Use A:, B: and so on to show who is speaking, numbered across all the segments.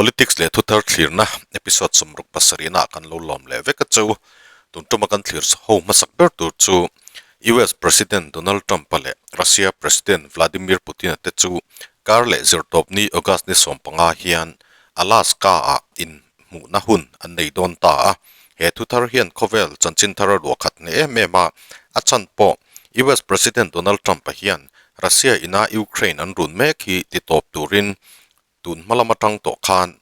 A: Politics leh thuthar thlirna episode 67 ah kan lo lawm leh vek a chu. Tun tuma kan thlir ho hmasak ber tur chu US President Donald Trump-a leh Russia President Vladimir Putin-a te chu kar leh zirtawpni August ni 15 hian Alaska-ah in hmuhna hun an nei dawn ta a. He thuthar hian khawvel chanchin thar a ruah khat hneh em em a, a chhan pawh US President Donald Trump-a hian Russia ina Ukraine an run mek hi titawp turin tun hma lam atang tawh khan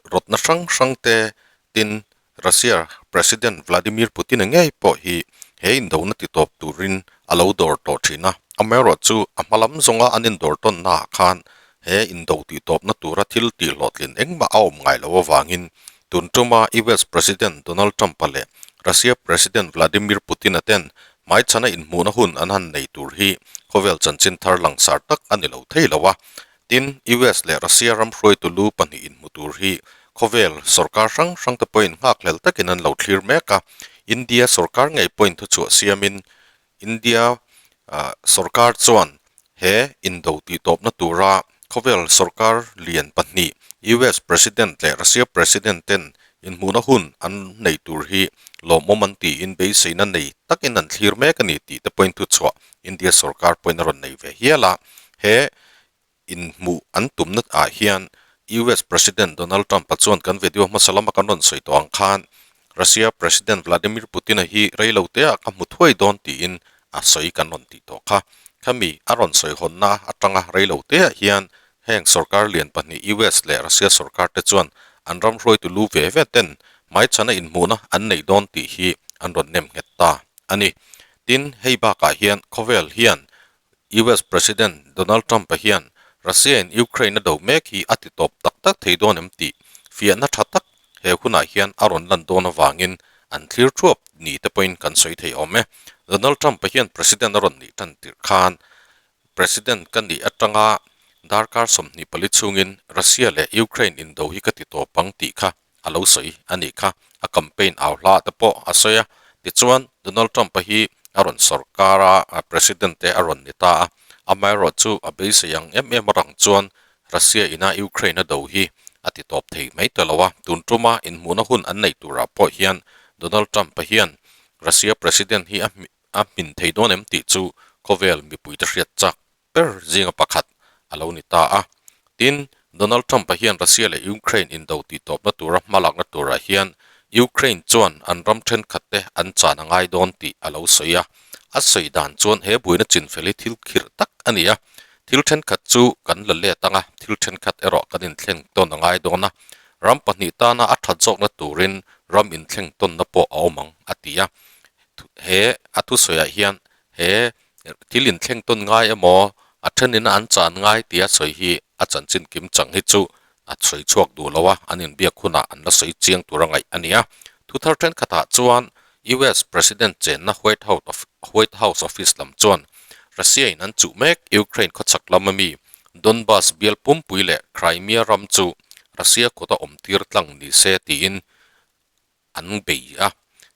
A: rawtna hrang hrang te tin Russia President Vladimir Putin-a ngei pawh hi he indona titawp turin a lo dawr tawh thin a. Amaherawhchu a hma lam zawnga an indawr tawnnaah khan he indo tihtawpna tura thil tihhlawhtlin engmah a awm ngai loh avangin tun tuma US President Donald Trump-a leh Russia President Vladimir Putin-a ten hmaichhana inhmuhna hun an han nei tur hi khawvel chanchin thar langsar tak a ni lo thei lo a. Tin, US leh Russia ram hruaitu lu pahnih inhmu tur hi khawvel sorkar hrang hrang te pawhin nghakhlel takin an lo thlir mek a. India sorkar ngei pawhin thuchhuah siamin India sorkar chuan he indo tihtawpna tura khawvel sorkar lian pahnih US President leh Russia President ten inhmuhna hun an nei tur hi lawmawm an tiin beiseina nei takin an thlir mek a ni tih te pawhin thuchhuah India sorkar pawhin a rawn nei ve hial a. He inhmuh an tumna ah hian US President Donald Trump-a chuan kan video hmasa lama kan rawn sawi tawh ang khan Russia President Vladimir Putin-a hi reilo te ah ka hmu thuai dawn tiin a sawi kan rawn tih tawh kha. Khami a rawn sawi hawnna atanga reilo te ah hian heng sorkar lian pahnih US leh Russia sorkar te chuan an ram hruaitu lu ve ve ten hmaichhana inhmuhna an nei dawn tih hi an rawn nem nghet ta a ni. Tin, hei bakah hian khawvel hian US President Donald Trump-a hian Russia-in Ukraine a do mek hi a ti tawp tak tak thei dawn em tih fiahna tha tak he hunah hian a rawn lan dawn avangin an thlir thuap ni te pawhin kan sawi thei awm e. Donald Trump-a hian President a rawn nih tan tirh khan President ka nih atanga darkar 24 chhungin Russia leh Ukraine indo hi ka ti tawp ang tih kha a lo sawi a nih kha. A campaign au hla te pawh a sawi a. Tichuan, Donald Trump-a hi a rawn sorkar a, President te a rawn ni ta a. Amaherawhchu a beisei ang em em arang chuan Russia ina Ukraine a do hi a ti tawp thei mai ta lo a. Tun tuma inhmuhna hun an neih turah pawh hian Donald Trump-a hian Russia President hi a hmin thei dawn em tih chu khawvel mipuite hriat chak ber zinga pakhat a lo ni ta a. Tin, Donald Trump-a hian Russia leh Ukraine indo tihtawpna tura hmalakna turah hian Ukraine chuan an ram thenkhatte an chan a ngai dawn tih a lo sawi a. A sawi dan chuan he buaina chinfel hi thil khirh tak a ni a, thil thenkhat chu kan la let ang a, thil thenkhat erawh kan inthleng tawn a ngai dawn a, ram pahnih tana a that zawkna turin ram inthleng tawnna pawh a awm ang, a ti a. He a thusawiah hian he thil inthleng tawn ngai emaw a thenin an chan ngai tia sawi hi a chanchin kim chang hi chu a sawi chhuak duh lo a, an inbiak hunah an la sawi chiang tur a ngaih a ni a. Thuthar thenkhatah chuan US President chenna White House White House office lam chuan Russia in an chuh mek Ukraine khawchhak lam ami Donbas bial pumpui leh Crimea ram chu Russia kut a awm tir tlang ni se tiin an bei a.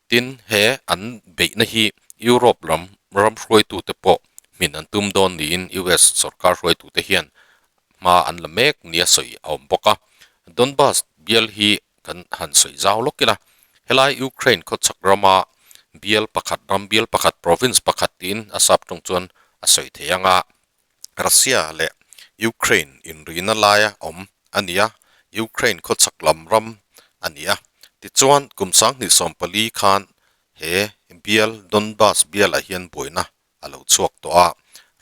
A: Tin, he an beihna hi Europe lam ram hruaitute pawh hmin an tum dawn niin US sorkar hruaitute hian hma an la mek nia sawi a awm bawk a. Donbas bial hi kan han sawi zau lawk ila, helai Ukraine khawchhak rama bial pakhat ram bial pakhat province pakhat tiin a sap tawng chuan a sawi thei ang a. Russia leh Ukraine inrina laia awm a ni a, Ukraine khawchhak lam ram a ni a. Tichuan, kum 2014 khan he bial Donbas bialah hian buaina a lo chhuak tawh a.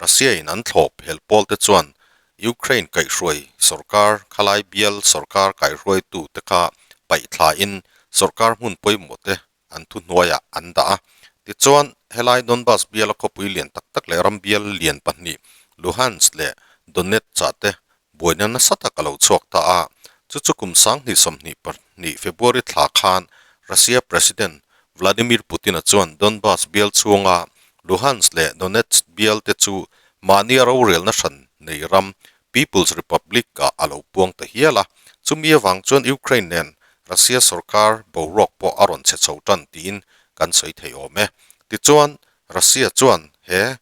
A: Russia in an thlawp hel pawl te chuan Ukraine kaihhruai sorkar khalai bial sorkar kaihruaitu te kha paih thlain sorkar hmun pawimawh te an thuhnuaiah an dah a. Tichuan, helai Donbas biala khawpui lian tak tak leh ram bial lian pahnih Luhansk leh Donetsk-ah te buaina nasa tak a lo chhuak ta a. Chu chu kum 2022 February thla khan Russia President Vladimir Putin-a chuan Donbas bial chhunga Luhansk leh Donetsk bial te chu mahnia rorelna hran nei ram People's Republic-ah a lo puang ta hial a, chumi avang chuan Ukraine nen Russia sorkar boruak pawh a rawn chhe chho tan tiin kan sawi thei awm e. Tichuan, Russia chuan he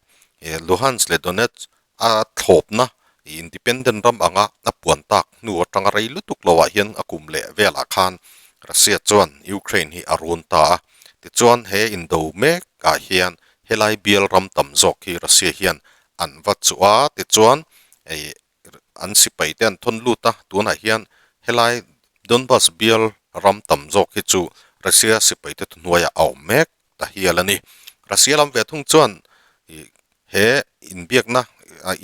A: Luhansk leh Donetsk a thlawpna Independent ram anga a puan tak hnu atanga rei lutuk loah hian a kum leh velah khan Russia chuan Ukraine hi a run ta a. Tichuan he indo mekah hian helai bial ram tam zawk hi Russia hian an va chuh a, tichuan an sipai te an thawn lut a, tunah hian helai Donbas bial ram tam zawk hi chu Russia sipai te thuhnuaiah a awm mek ta hial a ni. Russia lam ve thung chuan he inbiakna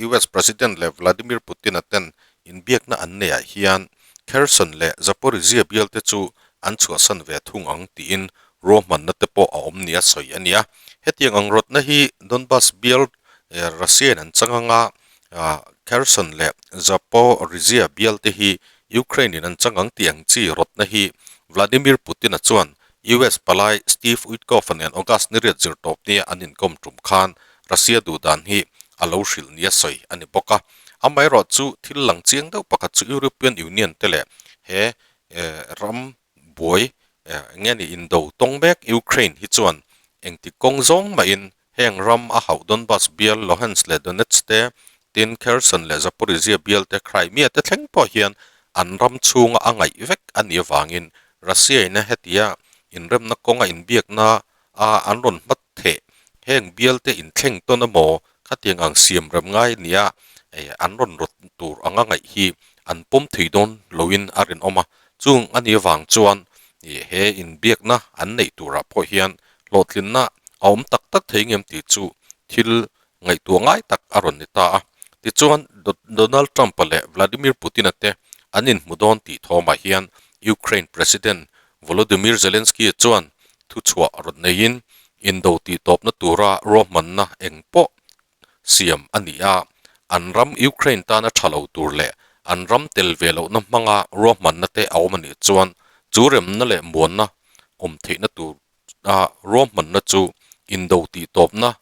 A: US President leh Vladimir Putin-a ten inbiakna an neiah hian Kherson leh Zaporizhzhia bial te chu an chhuahsan ve thung ang tiin ruahmanna te pawh a awm nia sawi a ni a. Hetiang ang rawtna hi Donbas bial Russia-in an chang anga Kherson leh Zaporizhzhia bial te hi Ukraine-in an chang ang tih ang chi rawtna hi Vladimir Putin-a chuan US palai Steve Witkoff-a nen August ni riat zir tawp nia an inkawm tum khan Russia duh dan hi a lo hrilh nia sawi a ni bawk a. Amaherawh chu thil lang chiang deuh pakhat chu European Union te leh he ram buai nge ni indo tawng mek Ukraine hi chuan engti kawng zawng mahin heng ram a hauh Donbas bial Luhansk leh Donetsk te, tin Kherson leh Zaporizhzhia bial te Crimea te thleng pawh hian an ram chhunga a ngaih vek a nih avangin Russia in a hetia inremna kawnga inbiakna a an rawn hmat theh heng bial te inthleng tawn emaw khatiang ang siam rem ngai nia an rawn rawt tur anga ngaih hi an pawm thei dawn loin a rinawm a. Chung a nih avang chuan he inbiakna an neih turah pawh hian hlawhtlinna a awm tak tak thei ngem tih chu thil ngaihtuah ngai tak a rawn ni ta a. Tichuan, Donald Trump-a leh Vladimir Putin-a te an inhmu dawn tih thawmah hian Ukraine President Volodymyr Zelensky-a chuan thuchhuah rawn neiin indo tihtawpna tura ruahmanna eng pawh siam a ni a, an ram Ukraine tana tha lo tur leh an ram tel ve lohna hmanga ruahmanna te a awm a nih chuan chu remna leh muanna awm theihna tur a ruahmanna chu indo tihtawpna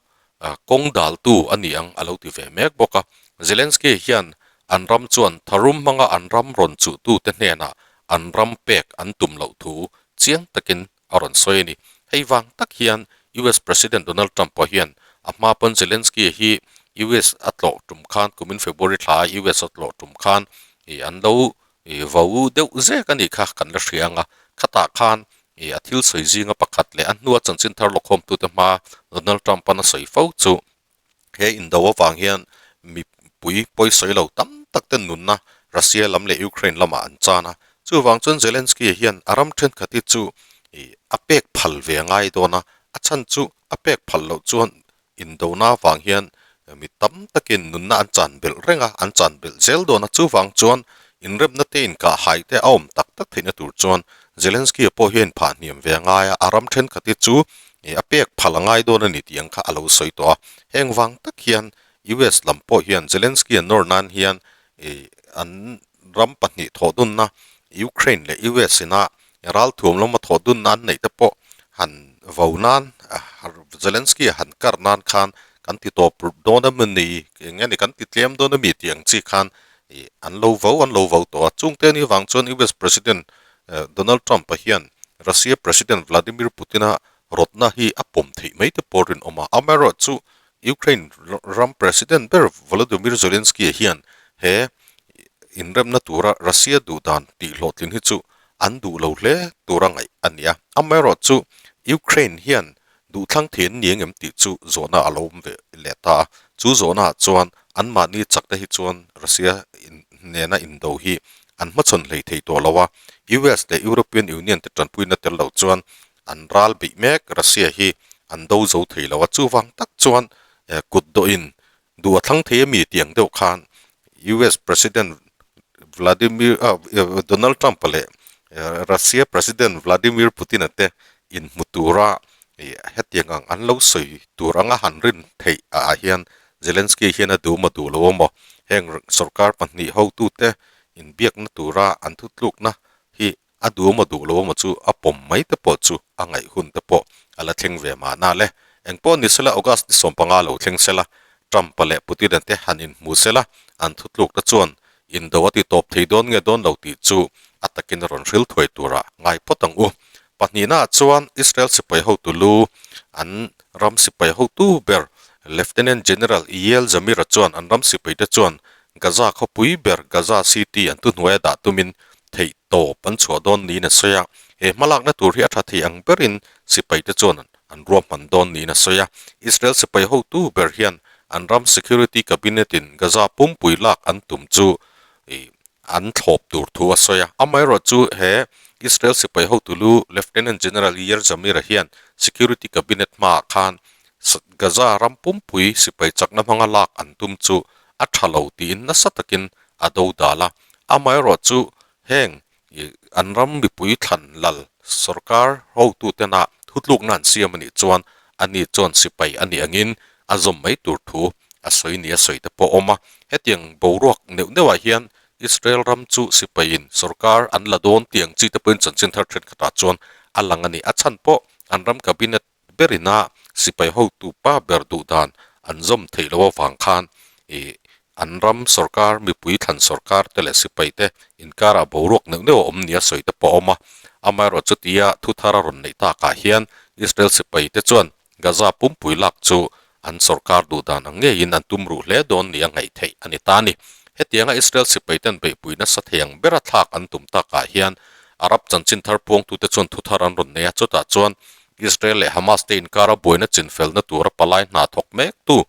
A: kawng daltu a ni ang a lo ti ve mek bawk a. Zelensky hian an ram chuan tharum hmanga an ram rawn chuhtute hnenah an ram pek an tum loh thu chiang takin a rawn sawi a ni. Hei vang tak hian US President Donald Trump pawh hian a hma pawn Zelensky hi US a tlawh tum khan kumin February thla a US a tlawh tum khan ih an lo ih vo deuh zek a nih kha kan la hria ang a. Khatah khan ih a thil sawi zinga pakhat leh a hnua chanchin thar lawkhawmtute hma Donald Trump an a sawi fo chu He indo avang hian mipui pawisawi lo tam tak te nunna Russia lam leh Ukraine lamah an chan a, chuvang chuan Zelensky hian a ram thenkhat hi chu a pek phal ve a ngai dawn a, a chhan chu a pek phal loh chuan indona avang hian mi tam takin nunna an chan belh reng a, an chan belh zel dawn a, chuvang chuan inremna te inkah hai te a awm tak tak theihna tur chuan Zelensky pawh hian phah hniam ve a ngai a, a ram thenkhat hi chu Ih a pek phal a ngai dawn a ni tih ang kha a lo sawi tawh a. Heng vang tak hian US lam pawh hian Zelensky an nawr nan hian ih an ram pahnih thawh dunna Ukraine leh US ina ralthuam lama thawh dunna an neih te pawh han vo nan Zelensky a han kar nan khan kan ti tawp dawn a ni eng nge ni kan ti tlem dawn a mi tih ang chi khan ih an lo vo an lo vo tawh a. Chungte ni vang chuan US President Donald Trump-a hian Russia President Vladimir Putin-a rawtna hi a pawm theih mai te pawh rinawm a. Amaherawhchu Ukraine ram President ber Volodymyr Zelensky-a hian he inremna tura Russia duh dan tih hlawhtlin hi chu an duh lo hle tura ngaih a ni a. Amaherawhchu Ukraine hian duhthlang thei an ni ang em tih chu zawhna a lo awm ve leh ta a. Chu zawhnaah chuan anmahni chakte hi chuan Russia nena indo hi an hmachhawn hlei thei tawh lo a, US leh European Union te tanpuina tel lo chuan an ral beih mek Russia hi an do zo thei lo a, chuvang tak chuan kut dawhin duh a thlang thei a mi tih ang deuh khan US President Vladimir Donald Trump-a leh Russia President Vladimir Putin-a te inhmu tura hetiang ang an lo sawi tur anga han rin theih ah hian Zelensky hian a duh maw duh lo maw heng sorkar pahnih hotute inbiakna tura an thutlukna hi A duh maw duh lo maw chu a pawm mai te pawh chu a ngaih hun te pawh a la thleng ve mahna le. Engpawh ni sela August ni 15 lo thleng sela, Trump-a leh Putin-a te han inhmu sela, an thutlukna chuan indo a ti tawp thei dawn nge dawn lo tih chu a takin a rawn hril thuai tura ngai phawt ang u. Pahnihnaah chuan Israel sipai hotu lu an ram sipai hotu ber Lieutenant General Eyal Zamir-a chuan an ram sipaite chuan Gaza khawpui ber Gaza City an thuhnuaia dah tumin theih tawp an chhuah dawn niin a sawi a. He hmalakna tur hi a tha thei ang berin sipaite chuan an ruahman dawn niin a sawi a. Israel sipai hotu ber hian an ram Security Cabinet in Gaza pumpui lak an tum chu an thlawp tur thu a sawi a. Amaherawhchu he Israel sipai hotu lu Lieutenant General Yair Zamir-a hian Security Cabinet hmaah khan Gaza ram pumpui sipai chakna hmanga lak an tum chu a tha lo tiin nasa takin a do dal a. Amaherawhchu heng an ram mipui thlan lal sorkar hotutena thutlukna an siam a nih chuan ani chuan sipai a nih angin a zawm mai tur thu a sawi ni a sawi te pawh a awm a. Hetiang boruak neuh neuhah hian Israel ram chu sipaiin sorkar an la dawn tih ang chi te pawhin chanchin thar thenkhatah chuan a lang a ni. A chhan pawh an ram cabinet berina sipai hotu pa ber duh dan an zawm theih loh avang khan ih an ram sorkar mipui thlan sorkar te leh sipai te inkarah boruak neuh neuh a awm nia sawi te pawh a awm a. Amaherawh chutia thu thar a rawn neih takah hian Israel sipai te chuan Gaza pumpui lak chu an sorkar duh dan ang ngeiin an tum ruh hle dawn nia ngaih theih a ni ta a ni. Hetianga Israel sipai ten beihpui nasa thei ang bera thlak an tum takah hian Arab chanchin thar puangtute chuan thu thar an rawn nei a, chutah chuan Israel leh Hamas te inkara buaina chinfelna tura palai hna thawk mektu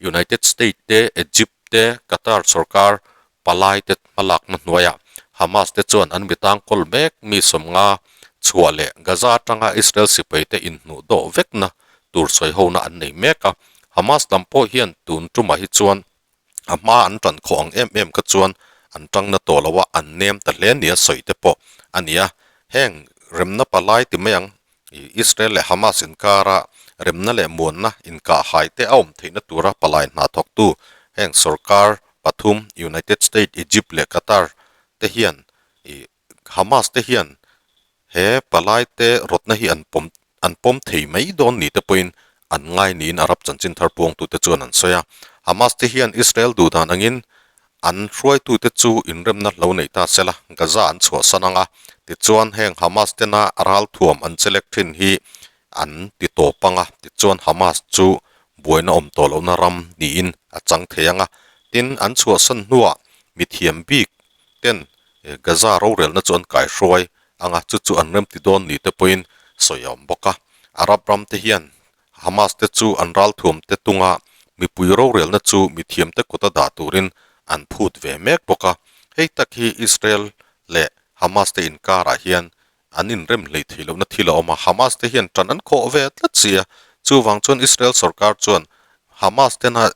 A: United States te, Egypt te, Qatar sorkar palai te hmalakna hnuaiah Hamas te chuan an mitang kawl mek mi sawmnga chhuah leh Gaza atanga Israel sipai te inhnuh dawh vekna tur sawihona an nei mek a. Hamas lam pawh hian tun tumah hi chuan a hma an tan khawh ang em em kha chuan an tangna tawh lo a, an nem ta hle nia sawi te pawh a ni a. Heng remna palai ti mai ang, Israel leh Hamas inkara remna leh muanna inkahhai te a awm theihna tura palai hna thawktu heng sorkar pathum United States, Egypt leh Qatar te hian Hamas te hian he palai te rawtna hi an pawm an pawm thei mai dawn ni te pawhin an ngai niin Arab chanchin thar puangtute chuan an sawi a. Hamas te hian Israel duh dan angin an hruaitute chu inremna hlo nei ta sela Gaza an chhuahsan ang a, tichuan heng Hamas tena ralthuam an chelek thin hi an ti tawp ang a, tichuan Hamas chu buaina awm tawh lohna ram niin a chang thei ang a. Tin, an chhuahsan hnuah mithiam bik ten Gaza rorelna chu an kaihruai ang a, chu chu an remti dawn ni te pawhin sawi a awm bawk a. Arab ram te hian Hamas te chu an ralthuam te tunga mipui rorelna chu mithiam te kut a dah turin an phut ve mek bawk a. Hei tak hi Israel leh Hamas te inkarah hian an inrem hlei thei lohna thil a awm a, Hamas te hian tan an khawh ve tlat si a. Chuvang chuan Israel sorkar chuan Hamas tena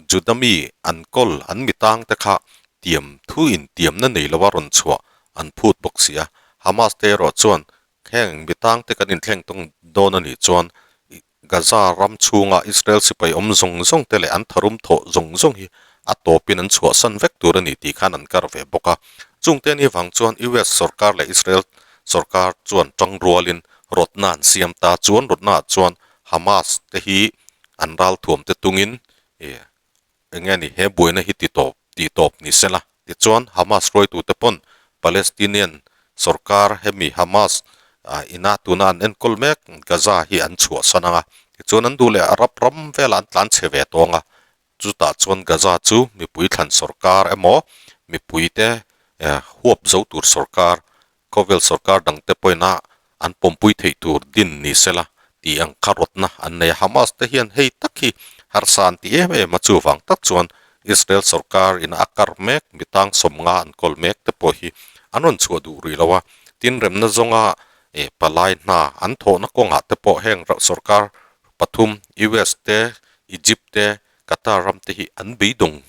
A: Juda mi an kawl an mi tang te kha tiam thu in tiamna nei lo a rawn chhuah an phut bawk si a. Hamas te erawh chuan heng mi tang te kan inthleng tawng dawn a nih chuan Gaza ram chhunga Israel sipai awm zawng zawng te leh an tharum thawh zawng zawng hi a tawpin an chhuahsan vek tur a ni tih khan an kar ve bawk a. Chungte ni vang chuan US sorkar leh Israel sorkar chuan tangrualin rawtna an siam ta. Chuan rawtnaah chuan Hamas te hi an ralthuam te tungin ih eng nge ni he buaina hi ti tawp tih tawp ni sela tichuan Hamas hruaitute pawn Palestinian sorkar hemi Hamas ah ina tuna an enkawl mek Gaza hi an chhuahsan ang a tichuan an duh leh Arab ram velah an tlan chhe ve tawng a chutah chuan Gaza chu mipui thlan sorkar emaw mipuite huap zo tur sorkar Khawvel sorkar dangte pawina an pawmpui theih tur din ni sela tih ang kha rawtna an nei a. Hamas te hian hei tak hi harsa an ti em em a, chuvang tak chuan Israel sorkar in a kar mek mi tang sawmnga an kawl mek te pawh hi an rawn chhuah duh rih lo a. Tin, remna zawnga palai hna an thawhna kawngah te pawh heng sorkar pathum US te, Egypt te, Qatar ram te hi an beidawng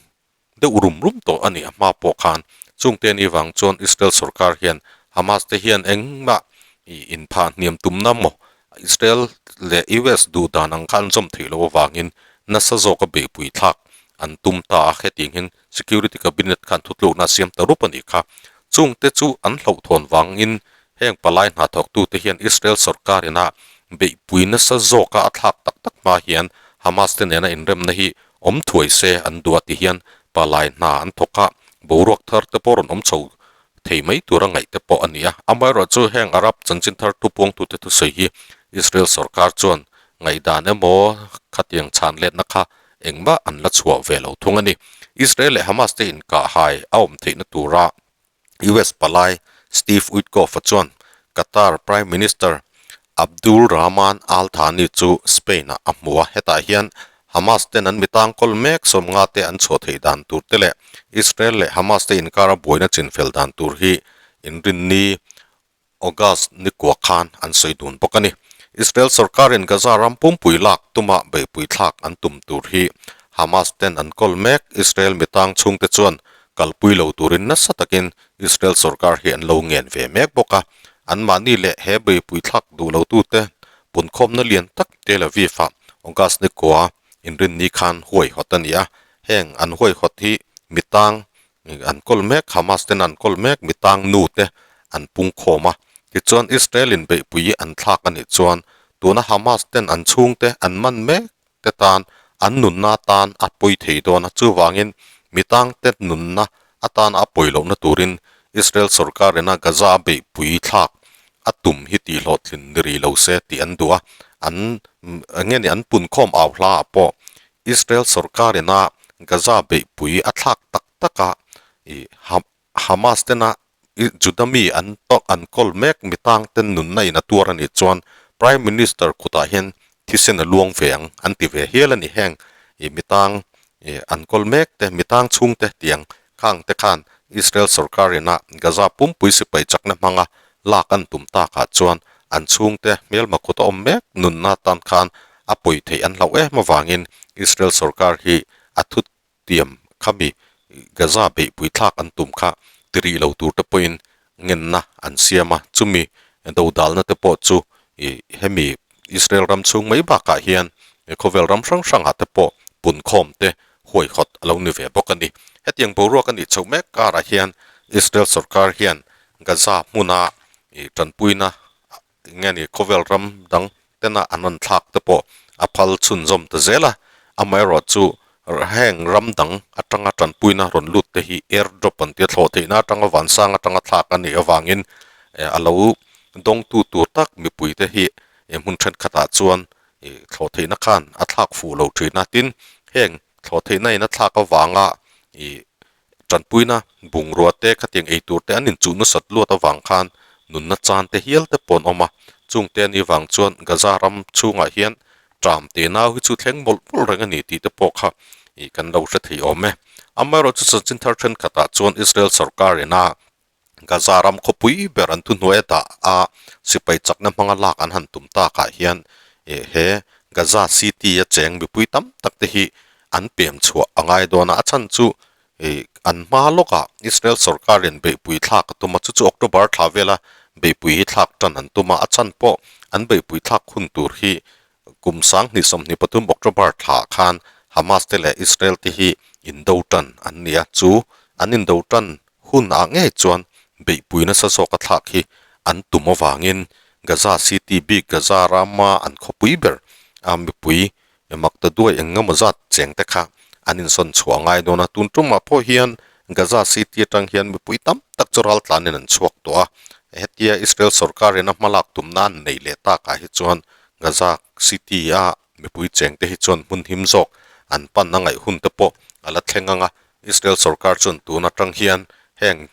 A: deuh rum rum tawh a ni a hma pawh khan chungte ni vang chuan Israel sorkar hian Hamas te hian engmah ih inphah hniam tumna maw Israel leh US duh dan ang kha an zawm theih loh avangin nasa zawka beihpui thlak an tum ta a hetiang hian Security Cabinet khan thutlukna a siam ta rup a nih kha chungte chu an hlauhthawn vangin heng palai hna thawktute hian Israel sorkar ina beihpui nasa zawka a thlak tak tak hma hian Hamas te nena inremna hi Awm thuai se an duh a ti hian palai hna an thawk a, boruak thar te pawh rawn awm chho thei mai tura ngaih te pawh a ni a. Amaherawhchu heng Arab chanchin thar thupuangtute thusawi hi Israel sorkar chuan ngaihdan emaw khatiang chhan letna kha engmah an la chhuah ve lo thung a ni. Israel leh Hamas te inkahhai a awm theihna tura US palai Steve Witkoff-a chuan Qatar Prime Minister Abdul Rahman Al Thani chu Spain-ah a hmu a, hetah hian Hamas ten an mitang kawl mek sawmnga te an chhuah theih dan tur te leh Israel leh Hamas te inkara buaina chinfel dan tur hi inrinni August ni kua khan an sawi dun bawk a ni. Israel sorkarin Gaza ram pumpui lak tuma beihpui thlak an tum tur hi Hamas ten an kawl mek. Israel mitang chhungte chuan kalpui lo turin nasa takin Israel sorkar hi an lo ngen ve mek bawk a. Anmahni leh he beihpui thlak duh lotute punkhawmna lian tak Tel Aviv-ah August ni kua inrinni khan huaihawt a ni a. Heng an huaihawt hi mitang An kawl mek, Hamas ten an kawl mek, mi tang nu te an pung khawm a. Tichuan Israel in beihpui an thlak a nih chuan tuna Hamas ten an chhungte an man mek te tan an nunna atan a pawi thei dawn a. Chuvangin mi tang te nunna atan a pawi lohna turin Israel sorkar ina Gaza a beihpui thlak a tum hi tihhlawhtlin ni rih lo se tih an duh a. An nge ni an punkhawm au hla ah pawh Israel sorkar ina Gaza beihpui a thlak tak tak a, ih Hamas tena Juda mi an an kawl mek mi tang ten nunna in a tuar a nih chuan Prime Minister kutah hian thisen a luang ve ang an ti ve hial a ni. Heng ih mi tang ih an kawl mek te mi tang chhung te tiang khang te khan Israel sorkar ina Gaza pumpui sipai chakna hmanga lak an tum takah chuan an chhungte hmelma kut a awm mek nunna tan khan a pawi theih an hlauh em avangin Israel sorkar hi a thu tiam khami Gaza beihpui thlak an tum kha ti rih lo tur te pawhin ngenna an siam a, chumi dodalna te pawh chu hemi Israel ram chhung mai bakah hian khawvel ram hrang hrangah te pawh punkhawm te huaihawt a lo ni ve bawk a ni. Hetiang boruak a nih chhoh mek karah hian Israel sorkar hian Gaza hmuna ih tanpuina eng nge ni khawvel ram dang tena an rawn thlak te pawh a phal chhunzawm ta zel a, amaherawh chu heng ram dang atanga tanpuina rawn lut te hi air drop an tia thlawh theihna atanga vansang atanga thlak a nih avangin a lo dawngtu tur tak mipui te hi hmun thenkhatah chuan ih thlawh theihna khan a thlak fuh lo thin a, tin heng thlawh theihna in a thlak avanga ih Tanpuina bungrua te khatiang ei tur te an inchuh nasat luat avang khan nunna chan te hial te pawh an awm a, chung te anih vang chuan Gaza ram chhungah hian ṭam te nau hi chu thleng mawlh mawlh reng a ni tih te pawh kha ih kan lo hre thei awm e. Amaherawhchu chanchin thar thenkhatah chuan Israel sorkar ina Gaza ram khawpui ber an thuhnuai a dah a, sipai chakna hmanga lak an han tum takah hian he Gaza City a cheng mipui tam tak te hi an pem chhuah a ngai dawn a, a chhan chu an hma lawkah Israel sorkarin beihpui thlak a tum a, chu chu October thla vela beihpui hi thlak tan an tum a, a chhan pawh an beihpui thlak hun tur hi Kum 2023 October thla khan Hamas te leh Israel te hi indo tan an ni a, chu an indo tan hun ah ngei chuan beihpui nasa zawk a thlak hi an tum avangin Gaza City bik Gaza rama an khawpui ber a mipui makta duai eng emaw zat cheng te kha an insawn chhuah ngai dawn a, tun tumah pawh hian Gaza City atang hian mipui tam tak chu raltlanin an chhuak tawh a, hetia Israel sorkarin a hmalak tumna an neih leh takah hi chuan Gaza City a mipui cheng te hi chuan hmun him zawk an pan a ngaih hun te pawh a la thleng ang a, Israel sorkar chuan tun atang hian heng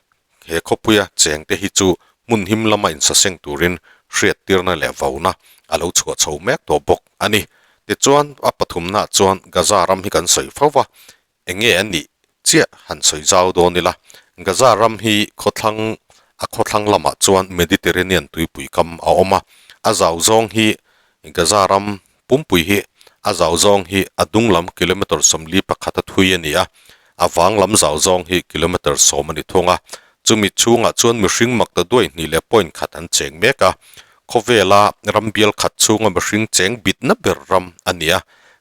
A: he khawpuia cheng te hi chu hmun him lama insaseng turin hriattirna leh vauna a lo chhuah chho mek tawh bawk a ni. Tichuan a pathumnaah chuan Gaza ram hi kan sawi fo va, Enge a nih chiah han sawi zau dawn ila, Gaza ram hi khawthlang a khawthlang lamah chuan Mediterranean tuipui kam a awm a, a zau zawng hi Gaza ram pumpui hi a zau zawng hi a dung lam kilometre 41 a thui a ni a, a vang lam zau zawng hi kilometre 10 a ni thung a, chumi chhungah chuan mihring makta duai hnih leh point khat an cheng mek a, khawvela ram bial khat chhunga mihring cheng bitna ber ram a ni a.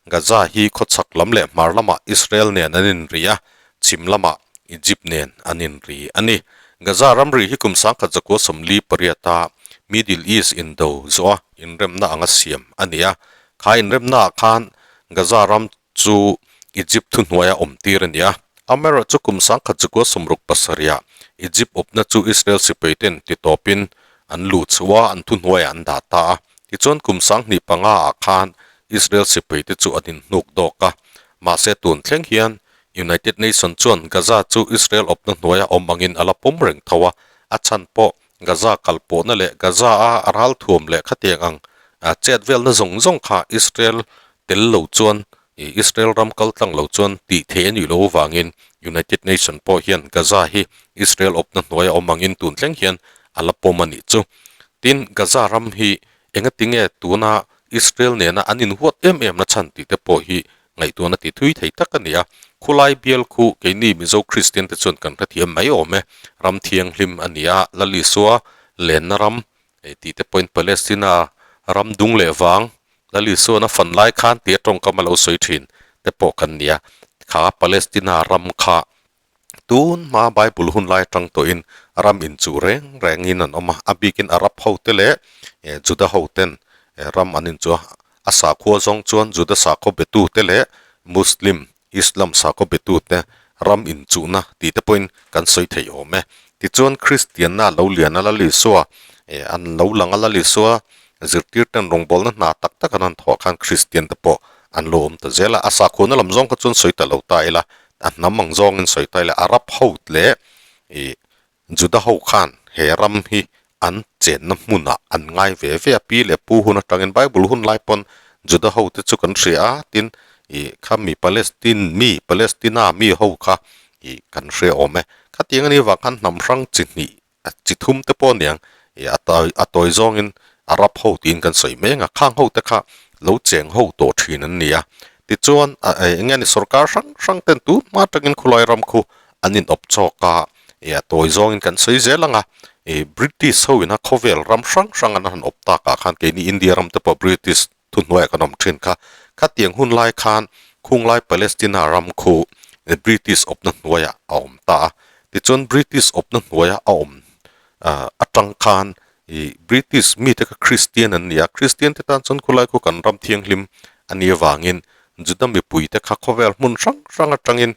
A: Gaza hi khawchhak lam leh hmar lamah Israel nen an inri a, chhim lamah Egypt nen an inri a ni. Gaza ramri hi kum 1948 a Middle East indo zawha inremna anga siam a ni a. Kha inremnaah khan Gaza ram chu Egypt thuhnuaia awm tir a ni a. Amaherawhchu kum 1967 ah Egypt awpna chu Israel sipaiten titawpin an luh chhuah a, an thuhnuaiah an dah ta a. Tichuan kum 2005 ah khan Israel sipaite chu an inhnuk dawk a, mahse tun thleng hian United Nation chuan Gaza chu Israel awpna hnuaia awm angin a la pawm reng tho a, a chhan pawh Gaza kalpawhna leh Gaza-a ralthuam leh khatiang ang chet velna zawng zawng kha Israel tel lo chuan Israel ram kal tlang lo chuan tih theih a nih loh avangin United Nation pawh hian Gaza hi Israel awpna hnuaia awm angin tun thleng hian a la pawm a nih chu. Tin, Gaza ram hi engatinge tuna Israel nena an inhuat em em na chhan tih te pawh hi ngaihtuahna ti thui thei tak a ni a. Khulai bial khu keini Mizo Kristian te chuan kan hrethiam mai awm e. Ram thianghlim a ni a, Lal Isua lenna ram tih te pawhin Palestina ram dung leh vang Lal Isuan a fan lai khan tih a tawngkam a lo sawi thin te pawh kan ni a. Kha Palestina ram kha Tun hma Bible hun lai atang tawhin ram inchuh reng rengin an awm a, a bikin Arab hote leh Juda hoten ram an inchuh a, a sakhua zawng chuan Juda sakhaw betute leh Muslim, Islam sakhaw betute ram inchuhna tih te pawhin kan sawi thei awm e. Tichuan Kristianna lo lian a Lal Isua an lo lang a, Lal Isua zirtirten rawngbawlna hna tak tak an han thawh khan Kristian te pawh an lo awm ta zel a, a sakhuana lam zawng kha chuan sawi ta lo ta ila, A hnam ang zawngin sawi ta ila Arab ho leh ih Juda ho khan he ram hi an chenna hmunah an ngai ve ve a, pi leh pu hun atangin Bible hun lai pawn Juda ho te chu kan hria a, tin ih kha mi Palestine mi Palestina mi ho kha ih kan hria awm e. Khatiang a nih vang khan hnam hrang chi hnih chi thum te pawh aniang ih a tawi a tawi zawngin Arab ho tiin kan sawi mai ang a, khang ho te kha lo cheng ho tawh thin an ni a. Tichuan a eng nge ni sorkar hrang hrang ten tun hma atangin khawlai ram khu an in awp chawk a, ih a tawi zawngin kan sawi zel ang a, ih British ho ina khawvel ram hrang hrang an han awp tak ah khan keini India ram te pawh British thuhnuaiah kan awm thin kha. Khatiang hun lai khan khunglai Palestina ram khu British awpna hnuaiah a awm ta a. Tichuan British awpna hnuaia a awm atang khan ih British mite kha Christian an ni a, Christian te tan chuan khulai khu kan ram thianghlim a nih avangin Juda mipuite kha khawvel hmun hrang hrang atangin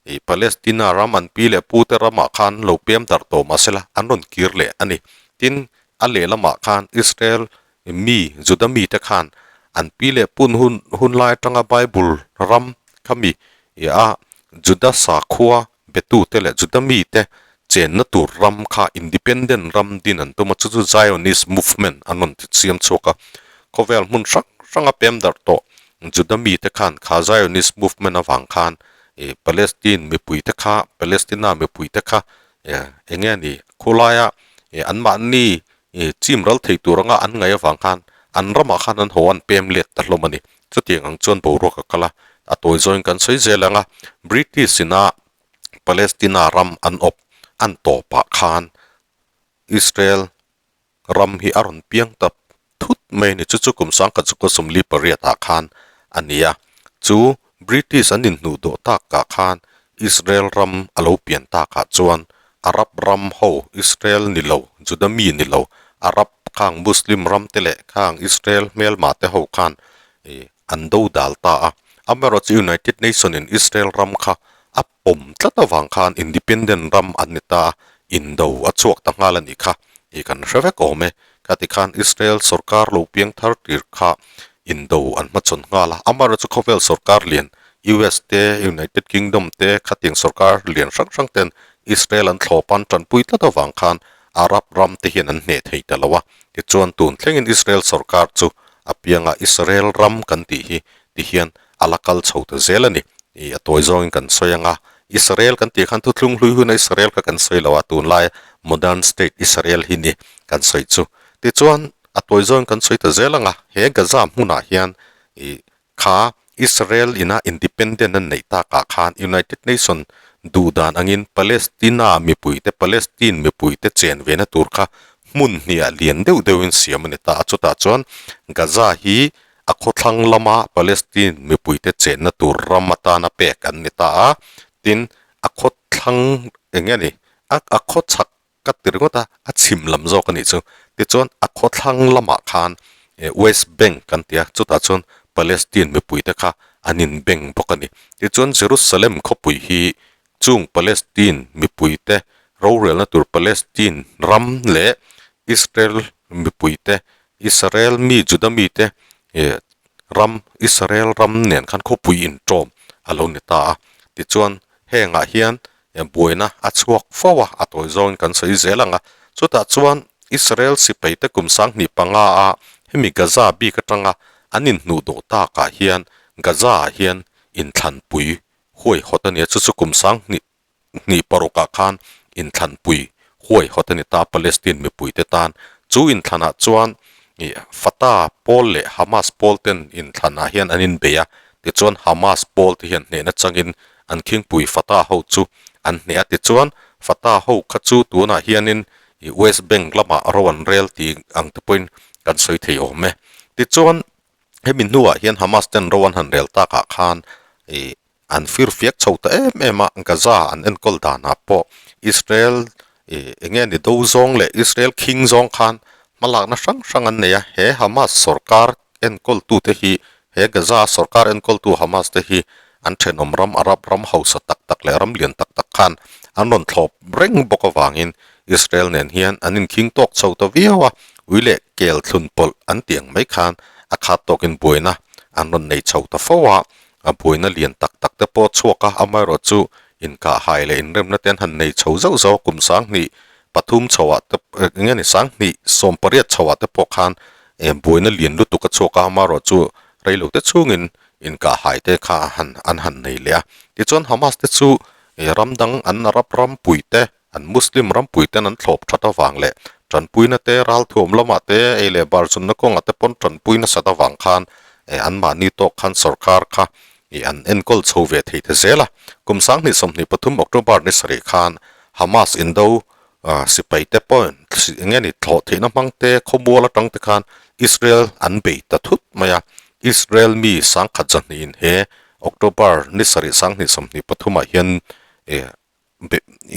A: ih Palestina ram an pi leh pu te ramah khan lo pem darh tawh mahsela an rawn kir leh a ni. Tin, a lehlamah khan Israel Mi, Juda mite khan an pi leh pun hun hun lai atanga Bible ram kha mi i a Juda sakhua betute leh Juda mite chenna tur ram kha independent ram din an tum a, chu chu Zionist movement an rawn ti siam chhuak a. Khawvel hmun hrang hranga pem darh tawh Juda mite khan kha Zionist movement avang khan i Palestine mipuite kha Palestina mipuite kha eng nge ni khawlaia anmahni I chim ral thei tur anga an ngaih avang khan an ramah khan an haw an pem let ta hlawm a ni. Chutiang ang chuan boruak a kal a, a tawi zawngin kan sawi zel ang a, British ina Palestina ram an awp an tawpah khan Israel ram hi a rawn piang ta thut mai a ni. Chu chu kum sangkhat zukua 48 ah khan a ni a, chu British an inhnuh dawh takah khan Israel ram a lo pian takah chuan Arab ram ho, Israel ni lo, Juda mi ni lo, Arab khang Muslim ram te leh khang Israel hmelma te ho khan an do dal ta a. Amaherawhchu United Nation in Israel ram kha a pawm tlat avang khan independent ram an ni ta a, indo a chhuak ta nghal a nih kha i kan hre vek awm e. Khati khan Israel sorkar lo piang thar tir kha indo an hmachhawn nghal a. Amaherawhchu khawvel sorkar lian US te, United Kingdom te khatiang sorkar lian hrang hrang ten Israel an thlawp an tanpui tlat avang khan Arab ram te hian an hneh thei ta lo a. Tichuan tun thlengin Israel sorkar chu a pianga Israel ram kan tih hi ti hian a la kal chho ta zel a ni. Ih a tawi zawngin kan sawi ang a, Israel kan tih khan thuthlung hlui huna Israel kha kan sawi lo a, tunlai modern state Israel hi ni kan sawi chu. Tichuan a tawi zawngin kan sawi ta zel ang a, he Gaza hmunah hian ih Kha Israel ina independent an neih takah khan United Nation duh dan angin Palestina mipuite Palestine mipuite chen vena tur kha hmun hniah lian deuh deuhin siam a ni ta a. Chutah chuan Gaza hi a khawthlang lama Palestine mipuite chenna tur ram atana pek an ni ta a. Tin, a khawthlang eng nge ni a a khawchhak Ka ti ringawt a, a chhim lam zawk a nih chu. Tichuan a khawthlang lamah khan West Bank kan ti a, chutah chuan Palestine mipuite kha an inbeng bawk a ni. Tichuan Jerusalem khawpui hi chung Palestine mipuite rorelna tur Palestine ram leh Israel mipuite, Israel mi Juda mite ram, Israel ram nen khan khawpui inṭawm a lo ni ta a. Tichuan. Hengah hian buaina a chhuak fo a, a tawi zawngin kan sawi zel ang a. Chutah chuan Israel sipaite kum 2005 a hemi Gaza bik atanga an inhnuh dawh takah hian Gaza ah hian inthlanpui huaihawt a ni a, chu chu kum 2026 ah khan inthlanpui huaihawt a ni ta Palestine mipuite tan. Chu inthlanah chuan ih Fatah pawl leh Hamas pawl ten inthlanah hian an inbei a, tichuan Hamas pawl te hian hnehna changin an khingpui Fatah ho chu an hneh a, tichuan Fatah ho kha chu tunah hianin ih West Bank lamah ro an rel tih ang te pawhin kan sawi thei awm e. Tichuan hemi hnuah hian Hamas ten ro an han rel takah khan ih An fir fiak chho ta em em a, Gaza an enkawl danah pawh Israel ih eng nge ni do zawng leh Israel khing zawng khan hmalakna hrang hrang an nei a, he Hamas sorkar enkawltute hi he Gaza sorkar enkawltu Hamas te hi an thenawm ram Arab ram hausa tak tak leh ram lian tak tak khan an rawn thlawp reng bawk avangin Israel nen hian an inkhing tawk chho ta viau a, ui leh kel thlun pawlh an tih ang mai khan a khat tawkin buaina an rawn nei chho ta fo a. A buaina lian tak tak te pawh a chhuak a, amaherawh chu inkahhai leh inremna te an han nei chho zauh zauh a, kum 2003 chhoah te eng nge ni 2018 chhoah te pawh khan buaina lian lutuk a chhuak a, amaherawh chu reilo te chhungin inkahhai te kha a han an han nei leh a. Tichuan Hamas te chu ram dang an Arab ram pui te an Muslim ram pui ten an thlawp that avang leh tanpuina te ralthuam lamah te ei leh bar chunna kawngah te pawn tanpui nasat avang khan eh anmahni tawk khan sorkar kha ih an enkawl chho ve thei ta zel a. Kum 2023 October ni sarih khan Hamas indo ah sipai te pawh eng nge ni thlawh theihna hmang te khawmual atang te khan Israel an bei ta thut mai a. Israel mi 10,200 in he October ni sarih 2023 ah hian eh